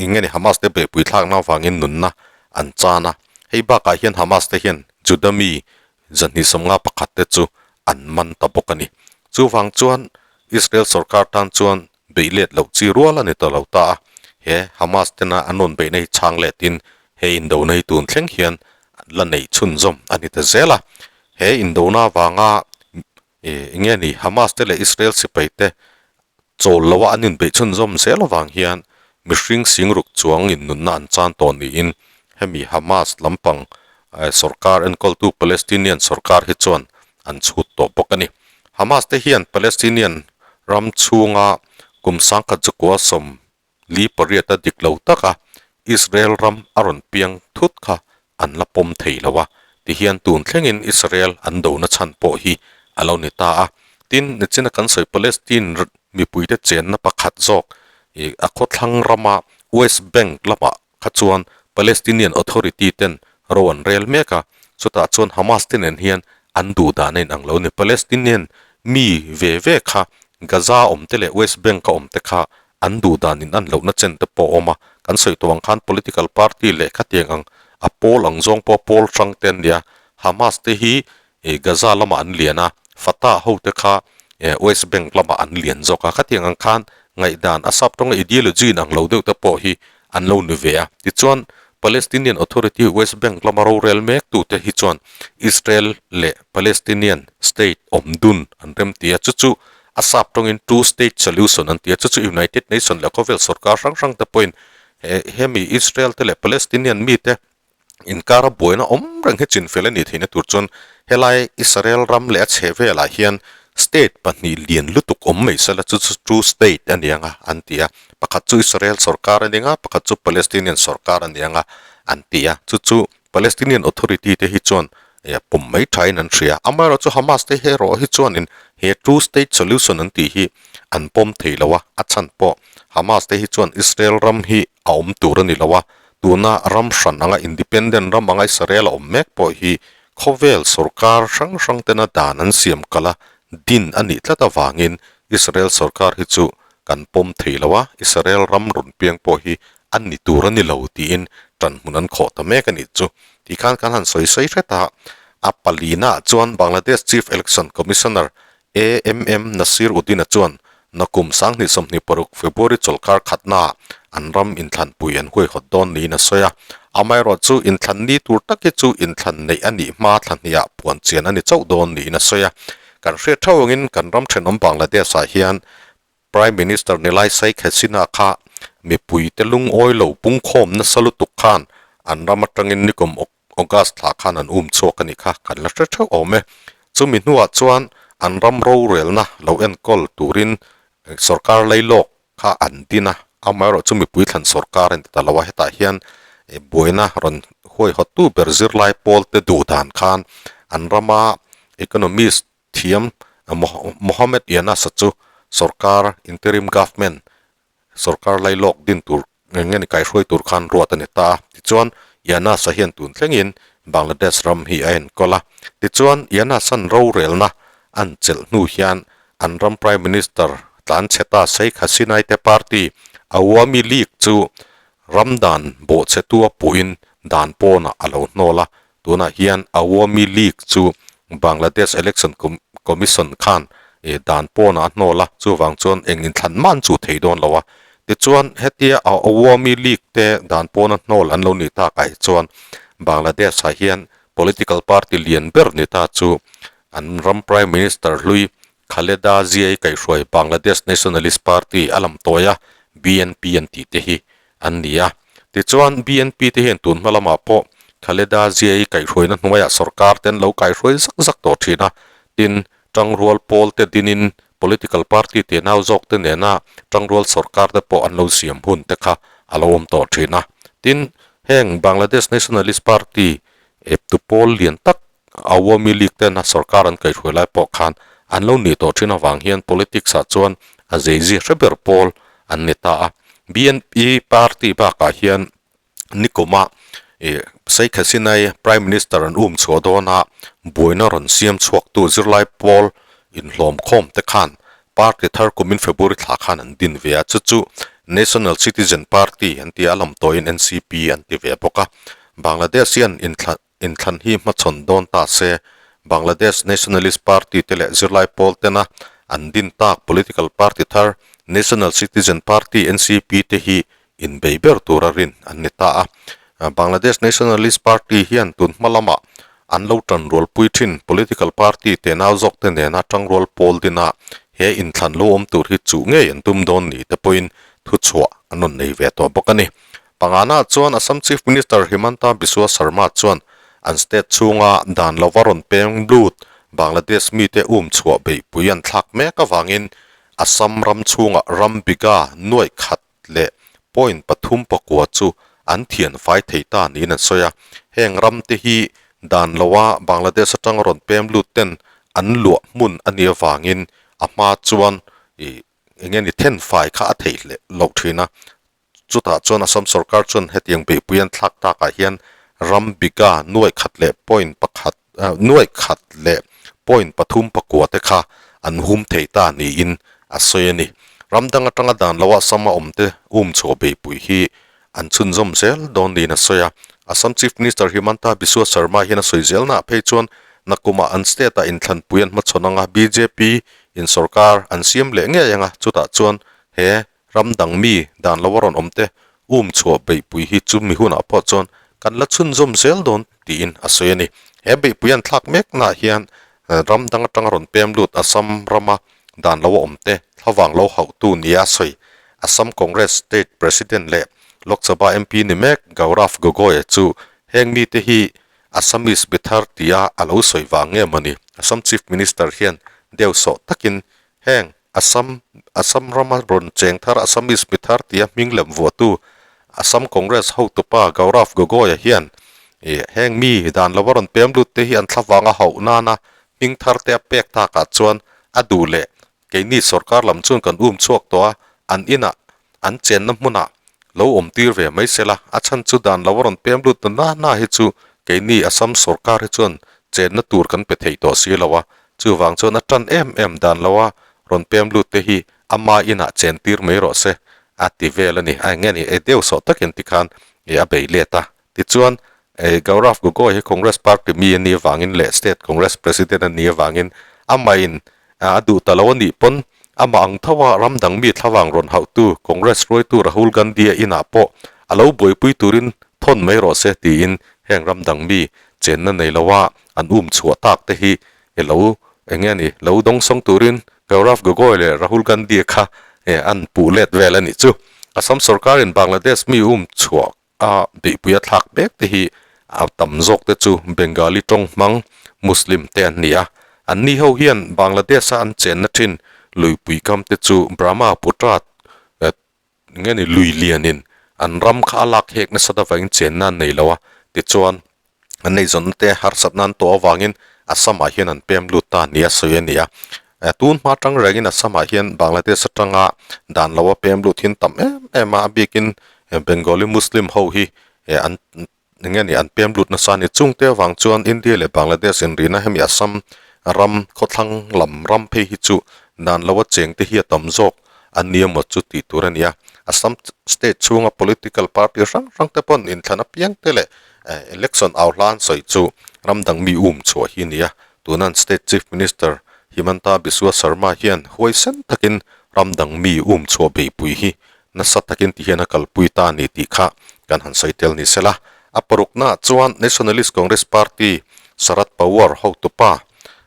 A: eng nge ni Hamas te beihpui thlakna avangin nunna an chan a, hei bakah hian Hamas te hian Juda mi 251 te chu an man ta bawk a ni. Chuvang chuan Israel sorkar tan chuan beih let loh chi rual a ni ta lo ta a, he Hamas tena an rawn beihna hi chhang letin he indona hi tun thleng hian la neih chhunzawm a ni ta zel a, he indona avanga eng nge ni Hamas te leh Israel sipai te Chawl loa an inbeih chhunzawm zel avang hian mihring singruk chuang in nunna an chan tawh niin hemi Hamas lampang sorkar enkawltu Palestinian sorkar hi chuan an chhut tawh bawk a ni. Hamas te hian Palestinian ram chhunga kum 1948 a dik lo taka Israel ram a rawn piang thut kha an la pawm thei lo a, tihian tun thlengin Israel an dona chhan pawh hi a lo ni ta a. Tin, nichina kan sawi Palestine mipuite chenna pakhat zawk ih a khawthlang rama West Bank lamah kha chuan Palestinian Authority ten ro an rel mek a, chutah chuan Hamas te nen hian an duh dan a inang lo ni. Palestinian mi ve ve kha Gaza awm te leh West Bank a awm te kha an duh dan in an lohna chen te pawh a awm a, kan sawi tawh ang khan political party leh khatiang ang a pawl ang zawng pawh pawl hrang te an nia, Hamas te hi Gaza lamah an lian a, Fatah ho te kha West Bank lamah an lian zawk a, khatiang ang khan ngaihdan a sap tawnga ideology in ang lo deuh te pawh hi an lo ni ve a, tichuan Palestinian Authority West Bank lama rorel mek tu te hi chuan Israel leh Palestinian state awm dun an rem ti a, chu chu A sap tawngin two state solution an ti a, chu chu United Nation leh khawvel sorkar hrang hrang te pawhin he hemi Israel te leh Palestinian mite inkara buaina awm reng hi chinfel a nih theihna tur chuan helai Israel ram leh a chhe velah hian state pahnih lian lutuk awm mai sela chu chu two state a ni ang a an ti a, pakhat chu Israel sorkar a ni ang a, pakhat chu Palestinian sorkar a ni ang a an ti a, chu chu Palestinian Authority te hi chuan pawm mai thain an hria. Amaherawhchu Hamas te erawh hi chuanin he two state solution an tih hi an pawm thei lo a, a chhan pawh Hamas te hi chuan Israel ram hi a awm tur a ni lo a, tuna ram hran anga independent ram anga Israel a awm mek pawh hi khawvel sorkar hrang hrang tena dan an siam kalh a, din a nih tlat avangin Israel sorkar hi chu kan pawm thei lo a, Israel ram rawn piang pawh hi a ni tur a ni lo tiin ṭanhmun an khawh ta mek a nih chu. Tih khan kan han sawi sawi hret a, a palina chuan Bangladesh Chief Election Commissioner AMM Nasir Uddin-a chuan nakum 2026 February chawlhkar khatnaah an ram inthlanpui an huaihawt dawn niin a sawi a. Amaherawhchu inthlan ni tur tak hi chu inthlan neih a nih hma thla hniah puan chian a ni chauh dawn niin a sawi a. Kan hriat theuh angin kan ram thenawm Bangladesh-ah hian Prime Minister Nilai Sheikh Hasina kha mipuite lungawi lo pungkhawm nasa lutuk khan an ram atangin nikum August thla khan an um chhuak a nih kha kan la hre theuh awm e. Chumi hnuah chuan an ram rorelna lo enkawl turin sorkar leilawk kha an din a, amaherawh chu mipui thlan sorkar a ni ta lo a, hetah hian buaina rawn huaihawttu ber zirlai pawl te duh dan khan an rama economist thiam Mohammed Yunus-a chu sorkar interim government sorkar lailawk din tur eng nge ni kaihruai tur khan ruat a ni ta a. Tichuan, Yunus-a hian tun thlengin Bangladesh ram hi a enkawl a. Tichuan, Yunus-a'n rorelna an chelh hnu hian an ram Prime Minister tlan chhe ta Sheikh Hasina-i te party Awami League chu ram dan bawhchhetu a puhin dan pawnah a lo hnawl a. Tunah hian Awami League chu Bangladesh Election Commission khan dan pawnah a hnawl a, chuvang chuan eng inthlan mah an chuh thei dawn lo a. Tichuan, hetia Awami League te dan pawna hnawl an lo nih takah hi chuan Bangladesh-ah hian political party lian ber ni ta chu an ram Prime Minister hlui Khaleda Zia-i kaihhruai Bangladesh Nationalist Party a lam tawi a, BNP an tih te hi an ni a. Tichuan, BNP te hian tun hma lamah pawh Khaleda Zia-i kaihhruaina hnuaiah sorkar te an lo kaihhruai zak zak tawh thin a. Tin, tangrual pawl te dinin political party te nau zawk te nena tangrual sorkar te pawh an lo siam hun te kha a lo awm tawh thin a. Tin, heng Bangladesh Nationalist Party eptu pawl lian tak Awami League tena sorkar an kaihhruai lai pawh khan an lo nih tawh thin avang hian politics ah chuan a zeizia hre ber pawl an ni ta a. BNP party bakah hian nikuma ih Sheikh Hasina-i Prime Minister an um chhuah dawna buaina rawn siam chhuaktu zirlai pawl inhlawm khawm te khan party thar kumin February thla khan an din ve a, chu chu National Citizen Party an ti a, a lam tawiin NCP an ti ve bawk a. Bangladesh hian inthla Inthlan hi hmachhawn dawn ta se, Bangladesh Nationalist Party te leh zirlai pawl tena an din tak political party thar National Citizen Party, NCP, te hi inbei ber tura rin an ni ta a. Bangladesh Nationalist Party hian tun hma lamah an lo tanrualpui thin political party tenau zawk te nena tangrual pawl dina he inthlan lo awm tur hi chuh ngei an tum dawn ni te pawhin thuchhuah an rawn nei ve tawh bawk a ni. Pangana chuan Assam Chief Minister Himanta Biswa Sarma chuan an state chhunga dan lova rawn peng lut Bangladesh mite um chhuah beihpui an thlak mek avangin Assam ram chhunga ram biga nuaih khat leh point pathum pakua chu an thian fai thei ta niin an sawi a. Heng ram te hi dan loa Bangladesh atanga rawn pem lut ten an luah hmun a nih avangin a hma chuan ih eng nge ni then fai kha a theih leh loh thin a. Chutah chuan Assam sorkar chuan hetiang beihpui an thlak takah hian ram biga nuaih khat leh point pakhat nuaih khat leh point pathum pakua te kha an hum thei ta niin a sawi a ni. Ram dang atanga dan loa Assam a awmte um chhuah beihpui hi an chhunzawm zel dawn niin a sawi a. Assam Chief Minister Himanta Biswa Sarma hian a sawi zelnaah phei chuan nakumah an state-ah inthlanpui an hmachhawn anga bjp in sorkar an siam leh ngei anga chutah chuan he Ram dang mi dan lo a rawn awm te um chhuah beihpui hi chu mi hunah pawh chuan kan la chhunzawm zel dawn tiin a sawi a ni. He beihpui an thlak mek naah hian ram dang atanga rawn pem lut Assam rama dan lo a awm te thlavang lo hauhtu nia a sawi. Assam Congress State President leh Lok Sabha MP ni mek Gaurav Gogoi chu heng mite hi Assamese bithar tia a lo sawi vang nge mawni Assam Chief Minister hian deuhsawh takin Heng, Assam, Assam rama rawn cheng thar Assamese mi thar tia hming lem vuahtu Assam Congress hotupa Gaurav Gogoi-a hian ih heng mi dan lova rawn pem lut te hi an thla vanga hauh nana hming thar te a pek takah chuan a duh leh keini sorkar lam chuan kan um chhuak tawh a, an inah an chenna hmunah lo awm tir ve mai se la, a chhan chu dan lova rawn pem lut na na na hi chu keini Assam sorkar hi chuan chenna tur kan pe thei tawh si lo a, Chuvang chuan a tan em em dan lo a, rawn pem lut te hi ama inah chen tir mai rawh se a ti vel a ni. A eng nge ni e deuh sawh takin tikhan e a bei let a. Tichuan e Gaurav Gogoi hi Congress party mi a nih avangin leh State Congress President a nih avangin amahin a duh ta lo a nih pawn amah ang tho a ram dang mi thlavang rawn hauhtu Congress hruaitu Rahul Gandhi a inah pawh a lo buaipui turin thawn mai rawh se tiin heng ram dang mi chenna nei lo a an um chhuah tak te hi e lo eng nge ni lo dawngsawng turin Gaurav Gogoi leh Rahul Gandhi kha an puh let vel a nih chu. Assam sorkarin Bangladesh mi um chhuah a beihpui a thlak mek te hi a tam zawk te chu Bengali tawng hmang Muslim te an ni a. An ni ho hian Bangladesh a an chenna thin luipui kam te chu Brahmaputra nge ni lui lianin an ram kha a lak hek nasat avangin chenna an nei lo a, tichuan an eizawnna te harsatna an tawh avangin Assam ah hian an pem lut ta nia sawi a ni a. Tun hma atang rengin Assam ah hian Bangladesh atanga dan lo a pem lut hi an tam em em a, a bikin Bengali Muslim ho hi an Enge ni an pem lut nasa a ni. Chungte avang chuan India leh Bangladesh inrihna hemi Assam ram khawthlang lam ram phei hi chu dan loa chengte hi a tam zawk a ni emaw chu tih tur a ni a. Assam state chhunga political party hrang hrang te pawn inthlan apiangte leh election au hla an sawi chu ram dang mi um chhuah hi a ni a. Tuna an state chief minister Himanta Biswa Sarma hian huaisen takin ram dang mi um chhuah beihpui hi Nasa takin ti hian a kalpui ta a ni tih kha kan han sawi tel ni sela. A paruknaah chuan Nationalist Congress Party Sharad Pawar hotupa,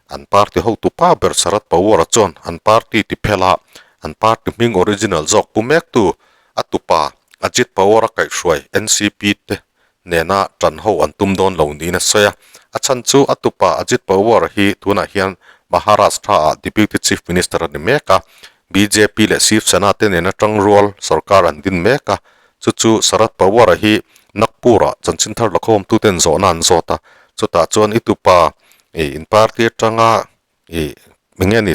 A: an party hotupa ber Sharad Pawar-a chuan an party ti phela an party hming original zawk pu mektu a tupa Ajit Pawar-a kaihhruai NCP te nena tan ho an tum dawn lo niin a sawi a. A chhan chu a tupa Ajit Pawar hi tunah hian Maharashtra-ah Deputy Chief Minister a ni mek a, bjp leh Shiv Sena te nena tangrual sorkar an din mek a, chu chu Sharad Pawar-a hi Nagpur-ah chanchin thar lakhawmtuten zawhna an zawt a, chutah chuan i tupa i in party atanga i enge ni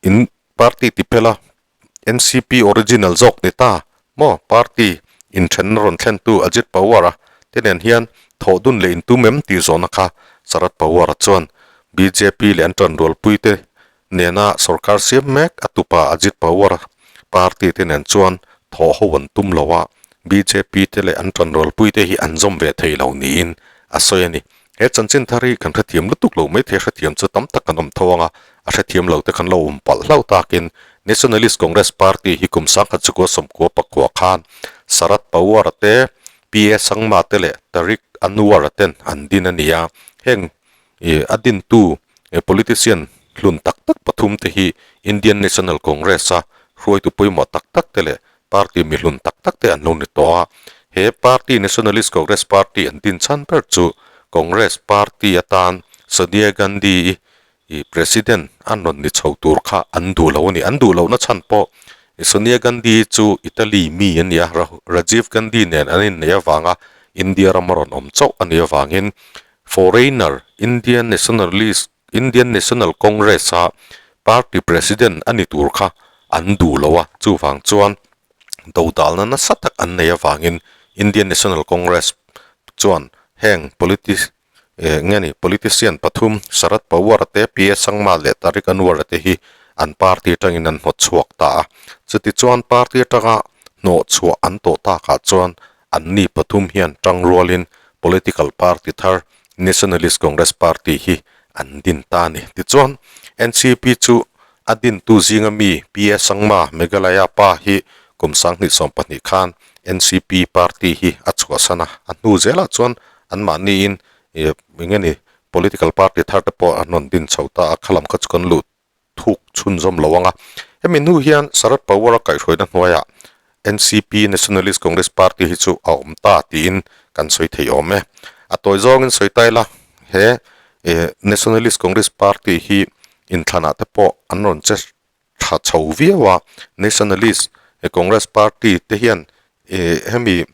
A: In party ti phela NCP original zawk ni ta maw? Party inthenna rawn thlentu Ajit Pawar-a te nen hian thawh dun leh intum em tih zawhna kha Sharad Pawar-a chuan bjp leh an tanrualpui te nena sorkar siam mek a tupa Ajit Pawar-a party te nen chuan thawh ho an tum lo a, bjp te leh an tanrualpui te hi an zawm ve thei lo niin a sawi a ni. He chanchin thar hi kan hrethiam lutuk lo mai thei, hrethiam chu tam tak kan awm tho ang a, a hrethiam lo te kan lo awm palh hlauh takin Nationalist Congress Party hi kum sangkhat chukua sawmkua pakua khan Sharad Pawar te, PA Sangma te leh Tariq Anwar ten an din a ni a, heng a dintu politician hlun tak tak pathum te hi Indian National Congress a hruaitu pawimawh tak tak te leh Party mihlun tak tak te an lo ni tawh a, he party Nationalist Congress Party an din chhan ber chu Congress Party atan Sonia Gandhi i President an rawn ni chho tur kha an duh lo a ni. An duh lohna chhan pawh Sonia Gandhi chu Italy mi a ni a, Rajiv Gandhi nen an inneih avanga India ram a rawn awm chauh a nih avangin foreigner Indian Nationalist Indian National Congress a party president a ni tur kha an duh lo a, chuvang chuan dodalna nasa tak an nei avangin Indian National Congress chuan heng politi eh nge ni politician pathum Sharad Pawar te, P A Sangma leh Tariq Anwar te hi an party atangin an hnawt chhuak ta a. Chutichuan party atanga hnawh chhuah an tawh takah chuan Anni pathum hian tangrualin political party thar Nationalist Congress Party hi an din ta a ni. Tichuan, NCP chu a dintu zinga mi PA Sangma, Meghalaya pa hi kum 2020 khan NCP party hi a chhuahsan a, a hnu zelah chuan anmahniin eng nge ni political party thar te pawh an rawn din chho ta a, khalam kha chu kan lut thuk chhunzawm lo ang a. Hemi hnu hian Sharad Pawar-a kaihhruaina hnuaiah NCP, Nationalist Congress Party, hi chu a awm ta tiin kan sawi thei awm e. A tawi zawngin sawi ta ila, he Nationalist Congress Party hi inthlanah te pawh an rawn che tha chho viau a. Nationalist Congress Party te hian hemi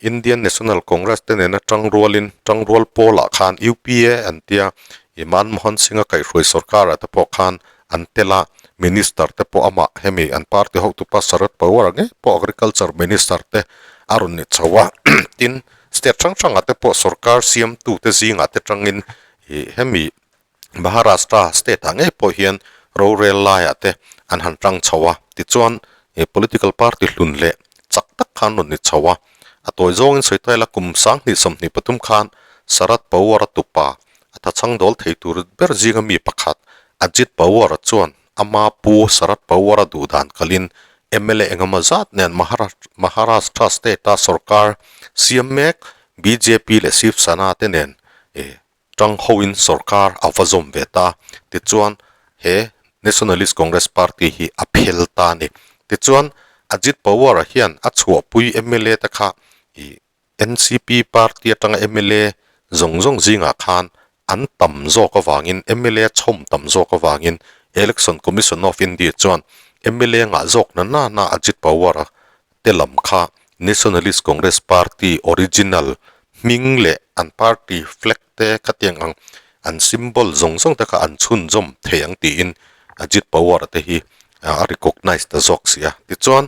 A: Indian National Congress te nena tangrualin tangrual pawlah khan UPA an tia i Manmohan Singh a kaihhruai sorkarah te pawh khan an tel a, Minister te pawh amah hemi an party hotupa Sharad Pawar ngei pawh Agriculture Minister te a rawn ni chho a, tin state hrang hrangah te pawh sorkar siamtute zingah te tangin ih hemi Maharashtra state ah ngei pawh hian rorel laiah te an han tang chho a, tichuan ih political party hlun leh chak tak khan rawn ni chho a, a tawi zawngin sawi ta ila kum 2023 khan Sharad Pawar a tupa a thachhang dawl thei tur ber zinga mi pakhat Ajit Pawar chuan ama pu Sharad Pawar a duh dan kalin mla engemaw zat nen Maharashtra state a sorkar siam mek bjp leh Shiv Sena te nen ih Tang hoin sorkar a va zawm ve ta. Tichuan, he Nationalist Congress Party hi a phel ta a ni. Tichuan, Ajit Pawar-a hian a chhuahpui mla te kha ih NCP party atanga mla zawng zawng zingah khan an tam zawk avangin mla chhawm tam zawk avangin Election Commission of India chuan mla ngah zawk na nana Ajit Pawar-a te lam kha Nationalist Congress Party original hming leh an party flag te khatiang ang an symbol zawng zawng te kha an chhunzawm thei ang tiin Ajit Pawar-a te hi a recognise ta zawk si a. Tichuan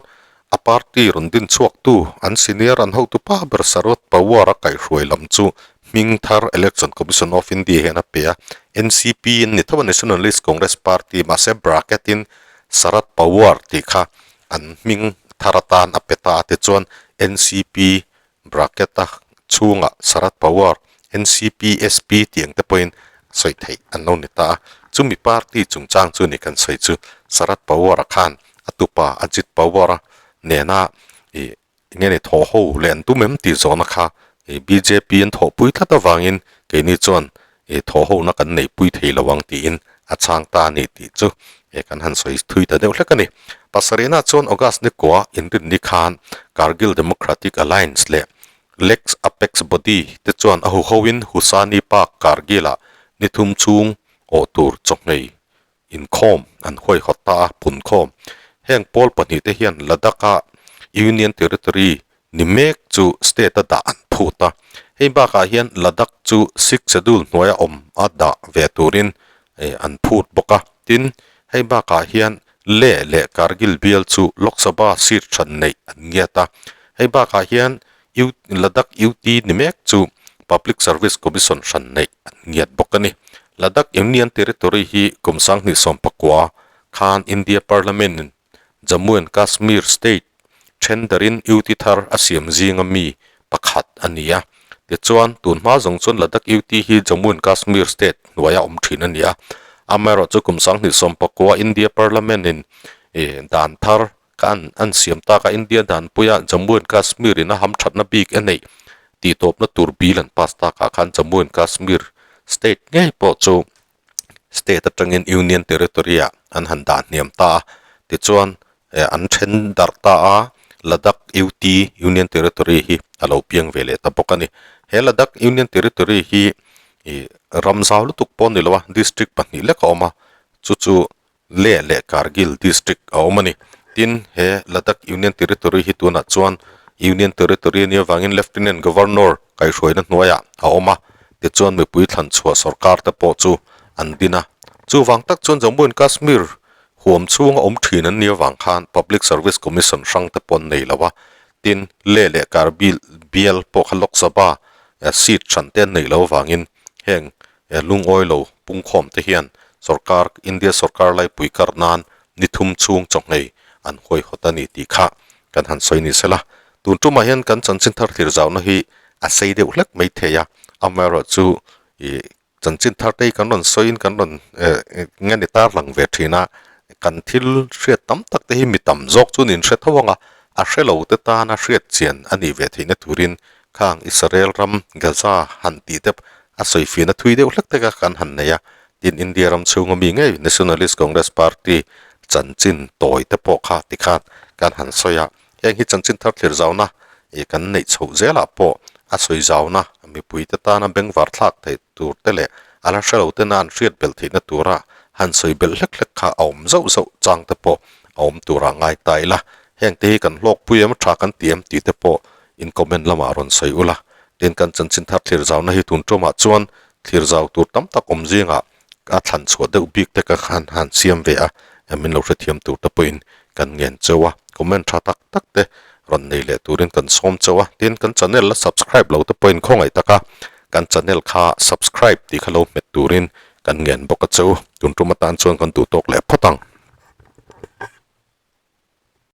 A: a party rawn din chhuaktu an senior an hotu pa ber Sharad Pawar-a kaihhruai lam chu hming thar Election Commission of India hian a pe a, NCP an ni tho a Nationalist Congress Party mahse bracket in Sharad Pawar tih kha an hming thar atan a pe ta a tichuan NCP bracket a chhungah Sharad Pawar, NCP, SP tih ang te pawhin sawi theih an lo ni ta a. Chumi party chungchang chu ni kan sawi chu Sharad Pawar-a khan a tupa Ajit Pawar-a nena ih enge ni thawh ho leh an tum em tih zawhna kha ih bjp an thawhpui tlat avangin keini chuan ih thawh hona kan neihpui thei lo ang tiin a chhang ta a ni tih chu ih kan han sawi thui ta deuh hlek a ni. Pasarihna chuan August ni kua inrinni khan Kargil Democratic Alliance leh Lex Apex Body te chuan a huhoin Husani Park Kargil-ah ni thum chhung awh tur chawhmei inkhawm an huaihawt ta a, punkhawm. Heng pawl pahnihte hian Ladakh-a Union Territory ni mek chu state-a dah an phut a. Hei bakah hian Ladakh chu Sixth Schedule hnuaia awm a dah ve turin an phut bawk a. Tin, hei bakah hian Leh leh Kargil bial chu Lok Sabha seat hran neih an ngiat a. Hei bakah hian Ladakh UT ni mek chu Public Service Commission hran neih an ngiat bawk a ni. Ladakh Union Territory hi kum 2019 khan India Parliament in Jammu and Kashmir State then darin UT thar a siam zinga mi pakhat a ni a. Tichuan, tun hma zawng chuan Ladakh UT hi Jammu and Kashmir State hnuaia awm thin a ni a. Amaherawhchu kum 2019 India Parliament in dan thar Ka an an siam tak a, India danpuia Jammu and Kashmir in a hamthatna bik e neih tih tawpna tur bill an pass takah khan Jammu and Kashmir state ngei pawh chu state atangin Union Territory ah an han dah hniam ta a, tichuan eh an then darh ta a, Ladakh UT, Union Territory, hi a lo piang ve leh ta bawk a ni. He Ladakh Union Territory hi ih ram zau lutuk pawh a ni lo a, district pahnih lek a awm a, chu chu Leh leh Kargil District a awm a ni. Tin, he Ladakh Union Territory hi tunah chuan Union Territory a nih avangin Lieutenant Governor kaihhruaina hnuaiah a awm a, tichuan mipui thlan chhuah sorkar te pawh chu an din a. Chuvang tak chuan Jammu and Kashmir huam chhunga awm thin an nih avang khan Public Service Commission hrang te pawh an nei lo a. Tin, Leh leh Kargil bial pawh kha Lok Sabha seat hran te an neih loh avangin heng He lungawi lo pungkhawm te hian sorkar, India sorkar laipui kar nan ni thum chhung chawhngei an huaihawt a ni tih kha kan han sawi ni sela. Tun tumah hian kan chanchin thar thlir zauna hi a sei deuh hlek mai thei a, amaherawhchu ih chanchin thar te hi kan rawn sawiin kan rawn nge ni tar lang ve thin a, kan thil hriat tam tak te hi mi tam zawk chu nin hre tho ang a, a hre lo te tana hriat chian a nih ve theihna turin khang Israel ram Gaza han tih te A sawifiahna thui deuh hlek hlek a kan han nei a, tin India ram chhunga mi ngei Nationalist Congress Party chanchin tawi te pawh kha tikhan kan han sawi a, heng hi chanchin thar thlir zauna ih kan neih chhoh zelah pawh a sawi zauna mipui te tana bengvar thlak theih tur te leh a la hrelo tena an hriat belh theihna tura han sawi belh hlek hlek kha a awm zauh zauh chang te pawh a awm tura ngai ta ila, heng te hi kan hlawkpui em tha kan ti em tih te pawh in comment lamah rawn sawi ula. Tin kan chanchin thar thlir zauna hi tun tumah chuan thlir zau tur tam tak awm zingah a thlan chhuah deuh bik te ka khan han siam ve a, min lo hrethiam tur te pawhin kan ngen cheu a, comment tha tak tak te rawn nei leh turin kan sawm cheu a, tin kan channel la subscribe lo te pawhin khawngaih taka kan channel kha subscribe tih kha lo hmet turin kan ngen bawk a cheu, tun tum atan chuan kan duh tawk leh phawt ang.